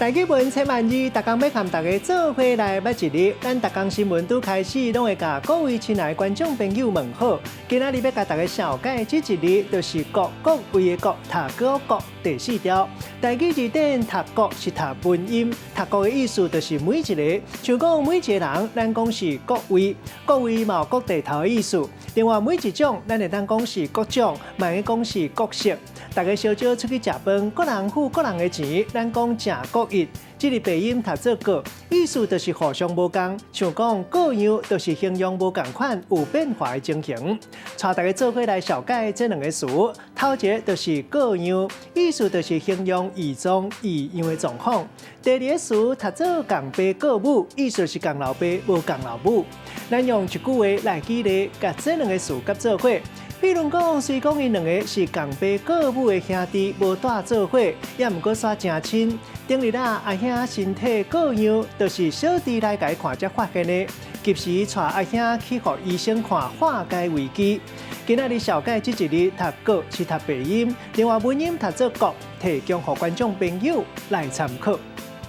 台語文千萬字，逐工欲佮大家做伙來捌一字。咱逐工新聞拄開始，攏會共各位親愛觀眾朋友問好。今仔日欲共大家紹介這一字，就是國，國位的國，讀閣國第四調。台語字典讀國是讀文音，讀國的意思就是每一个，像講每一个人，咱講是各位，各位嘛有各地頭的意思。另外每一種，咱會當講是各種，嘛會講是各色。大家小少出去食飯，各人付各人的錢，咱講食各一。這个白音讀做各，意思就是互相無仝。像講各樣，就是形容無仝款有變化的情形。帶大家做伙來紹介這兩个詞，頭一个就是各樣，意思就是形容異狀異樣的狀況。第二个詞讀做仝爸各母，意思是仝老爸無仝老母。咱用一句話來舉例，共這兩个詞佮做伙。比如講，雖講𪜶兩个是仝爸各母的兄弟，無蹛做伙，也毋過煞誠親。頂日啊，阿兄身體各樣，就是小弟來共伊看才發現的。及時帶阿兄去予醫生看，化解危機。今仔日紹介這一字讀閣是讀白音，另外文音讀做國，提供予觀眾朋友來參考。